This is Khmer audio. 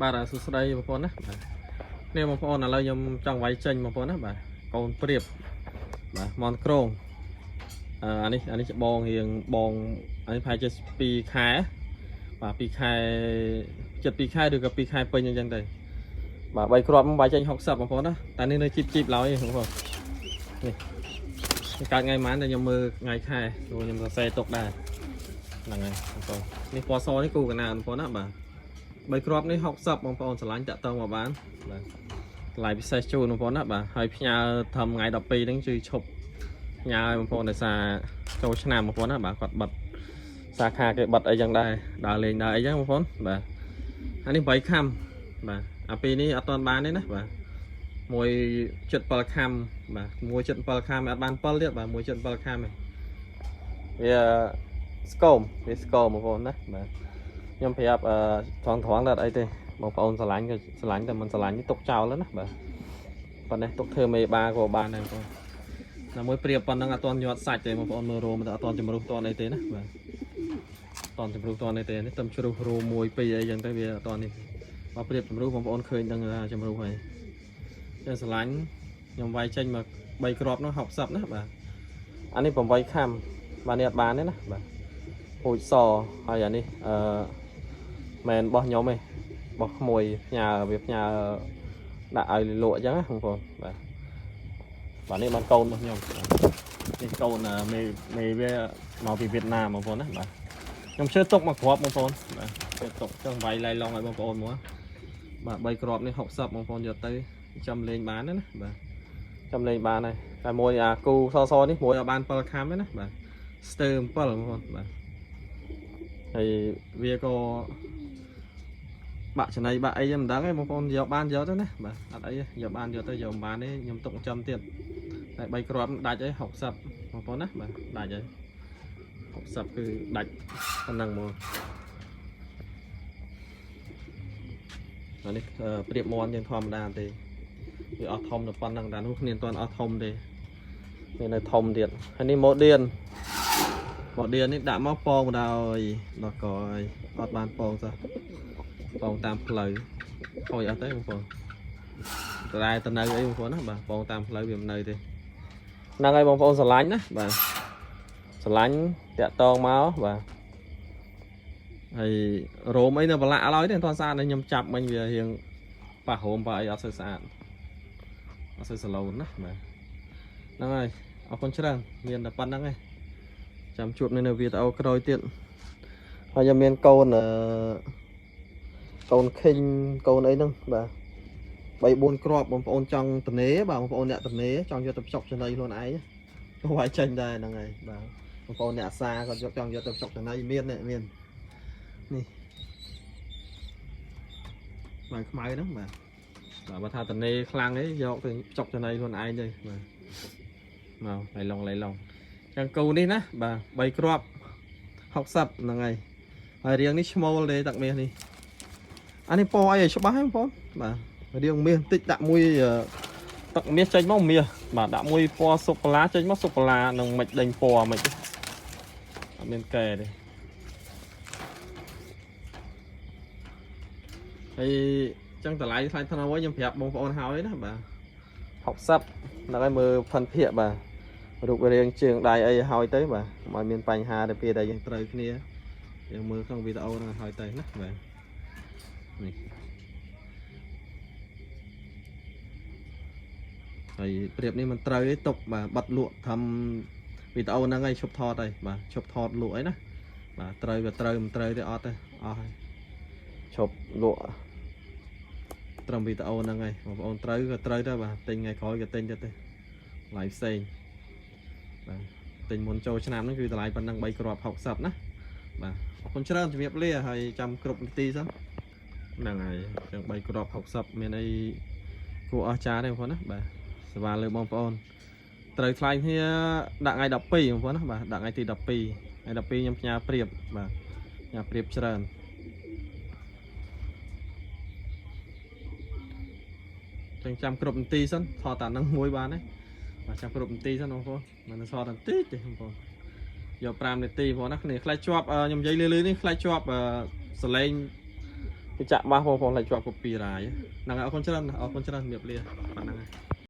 បាទសួស្តីបងប្អូនណាបាទនេះបងប្អូនឥឡូវខ្ញុំចង់វាយចេញបងប្អូនណាបាទកូនព្រៀបបាទមនក្រងអឺអានេះអានេះច្បងរៀងបងអានេះប្រហែលជា2ខែបាទ2ខែចិត្ត2ខែឬក៏2ខែពេញអញ្ចឹងទៅបាទ3គ្រាប់វាយចេញ60បងប្អូនណាតែនេះនៅជីបជីបឡើយបងប្អូននេះនេះកើតថ្ងៃប៉ុន្មានតែខ្ញុំមើលថ្ងៃខែព្រោះខ្ញុំសរសេរទុកដែរហ្នឹងហើយបងប្អូននេះពណ៌សនេះគូកណាបងប្អូនណាបាទ បីគ្រាប់នេះ60បងប្អូនស្រឡាញ់តាក់តងមកបានបាទតម្លៃពិសេសជូនបងប្អូនណាបាទហើយផ្ញើធ្វើថ្ងៃ12ហ្នឹងជួយឈប់ផ្ញើឲ្យបងប្អូនដោយសារចូលឆ្នាំបងប្អូនណាបាទគាត់បិទសាខាគេបិទអីចឹងដែរដើរលេងដើរអីចឹងបងប្អូនបាទអានេះ8ខាំបាទអាពីរនេះអត់ទាន់បានទេណាបាទ1.7ខាំបាទ1.7ខាំអត់បាន7ទៀតបាទ1.7ខាំឯងវាស្គមវាស្គមបងប្អូនណាបាទ ខ្ញុំប្រាប់អឺត្រង់ត្រង់តែអត់អីទេបងប្អូនស្រឡាញ់ក៏ស្រឡាញ់តែមិនស្រឡាញ់ទេទុកចោលទៅណាបាទប៉ុណ្ណេះទុកធ្វើមេបាក៏បានដែរបងប្អូនណាមួយព្រៀបប៉ុណ្ណឹងអត់ទាន់ញាត់សាច់ទេបងប្អូនមើលរោមតែអត់ទាន់ជំរុះទាន់អីទេណាបាទអត់ទាន់ជំរុះទាន់អីទេនេះតែជ្រុះរោមមួយពីរអីចឹងទៅវាអត់ទាន់នេះបើព្រៀបជំរុះបងប្អូនឃើញដឹងថាជំរុះហើយចឹងស្រឡាញ់ខ្ញុំវាយចេញមក3គ្រាប់នោះ60ណាបាទអានេះ8ខាំបាទនេះអត់បានទេណាបាទពូជសហើយអានេះអឺ មែនរបស់ខ្ញុំទេរបស់ក្មួយផ្ញើវាផ្ញើដាក់ឲ្យលក់អញ្ចឹងណាបងប្អូនបាទបាទនេះបានកូនរបស់ខ្ញុំបាទនេះកូនអឺមេមេវាមកពីវៀតណាមបងប្អូនណាបាទខ្ញុំជឿទុកមកគ្រាប់បងប្អូនបាទជឿទុកចឹងវាយឡៃឡងឲ្យបងប្អូនមកបាទ3គ្រាប់នេះ60បងប្អូនយកទៅចាំលេងបានណាបាទចាំលេងបានហើយតែមួយអាគូសសនេះមួយឲ្យបាន7ខាំទេណាបាទស្ទើ7បងប្អូនបាទហើយវាក៏ បាក់ចំណីបាក់អីមិនដឹងទេបងប្អូនយកបានយកទៅណាបាទអត់អីទេយកបានយកទៅយកមិនបានទេខ្ញុំទុកចាំទៀតតែ3គ្រាប់ដាច់អី60បងប្អូនណាបាទដាច់ហើយ60គឺដាច់ប៉ុណ្ណឹងមកអានេះប្រៀបមន់យើងធម្មតាទេវាអស់ធំទៅប៉ុណ្ណឹងតែនោះគ្នាមិនទាន់អស់ធំទេវានៅធំទៀតហើយនេះម៉ូឌៀនម៉ូឌៀននេះដាក់មកពងបណ្ដោយដល់កហើយអត់បានពងសោះ បងតាមផ្លូវខូចអត់ទេបងប្អូនតតែតនៅអីបងប្អូនណាបាទបងតាមផ្លូវវាមិននៅទេហ្នឹងហើយបងប្អូនស្រឡាញ់ណាបាទស្រឡាញ់តាក់តងមកបាទហើយរោមអីនៅប្រឡាក់ឡើយទេមិនទាន់ស្អាតទេខ្ញុំចាប់មិញវារៀងប៉ះរោមប៉ះអីអត់សូវស្អាតអត់សូវស្លូនណាបាទហ្នឹងហើយអរគុណច្រើនមានតែប៉ុណ្្នឹងឯងចាំជួបនៅវីដេអូក្រោយទៀតហើយខ្ញុំមានកូនអឺ កូនខេងកូនអីហ្នឹងបាទ3 4គ្រាប់បងប្អូនចង់តនេបាទបងប្អូនអ្នកតនេចង់យកទៅផ្ចុកចំណីខ្លួនឯងក៏វាយចេញដែរហ្នឹងហើយបាទបងប្អូនអ្នកអាសាគាត់យកចង់យកទៅផ្ចុកចំណីមាននេះមាននេះបាទខ្មៅហ្នឹងបាទបាទបើថាតនេខ្លាំងអីយកទៅផ្ចុកចំណីខ្លួនឯងទៅបាទមកឡៃឡុងឡៃឡុងចឹងគូនេះណាបាទ3គ្រាប់60ហ្នឹងហើយហើយរៀងនេះឈ្មោលទេទឹកមាសនេះ អានេះពណ៌អីឲ្យច្បាស់ហ្នឹងបងប្អូនបាទរាងមាសបន្តិចដាក់មួយអឺទឹកមាសចេញមកមាសបាទដាក់មួយពណ៌សូកូឡាចេញមកសូកូឡានឹងមិនដេញពណ៌មិនទេអត់មានកែទេហើយចឹងតម្លៃថ្លៃថ្នូរវិញខ្ញុំប្រាប់បងប្អូនហើយណាបាទ60ហ្នឹងហើយមើលផិនភាកបាទរូបរាងជើងដៃអីហើយទៅបាទកុំឲ្យមានបញ្ហាទៅពេលដែលយើងត្រូវគ្នាយើងមើលក្នុងវីដេអូហ្នឹងហើយទៅណាបាទនេះ ហើយប្រៀបនេះមិនត្រូវទេទុកបាទបាត់លក់ធ្វើវីដេអូហ្នឹងហើយឈប់ថតហើយបាទឈប់ថតលក់អីណាបាទត្រូវក៏ត្រូវមិនត្រូវទេអត់ទេអស់ហើយឈប់លក់ត្រឹមវីដេអូហ្នឹងហើយបងប្អូនត្រូវក៏ត្រូវទៅបាទទិញថ្ងៃក្រោយក៏ទិញទៅទេតម្លៃផ្សេងបាទទិញមុនចូលឆ្នាំហ្នឹងគឺតម្លៃប៉ុណ្ណឹង3គ្រាប់60ណាបាទអរគុណច្រើនជំរាបលាហើយចាំគ្រប់នាទីសិនហ្នឹងហើយចឹង3គ្រាប់60មានអីគួរអស្ចារ្យទេបងប្អូនណាបាទ សេវាលើបងប្អូនត្រូវថ្លៃគ្នាដាក់ថ្ងៃ12បងប្អូនណាបាទដាក់ថ្ងៃទី12ថ្ងៃ12ខ្ញុំផ្ញើព្រៀបបាទផ្ញើព្រៀបច្រើនចឹងចាំគ្រប់នាទីសិនថតតានឹងមួយបានទេបាទចាំគ្រប់នាទីសិនបងប្អូនមិនថតតាបន្តិចទេបងប្អូនយក5នាទីបងប្អូនណាគ្នាខ្លាចជាប់ខ្ញុំនិយាយលឺៗនេះខ្លាចជាប់សលេង គេចាក់បាសបងប្អូនឡើយជាប់ copyright ហ្នឹងហើយអរគុណច្រើនណាស់អរគុណច្រើនជំរាបលាបាទ។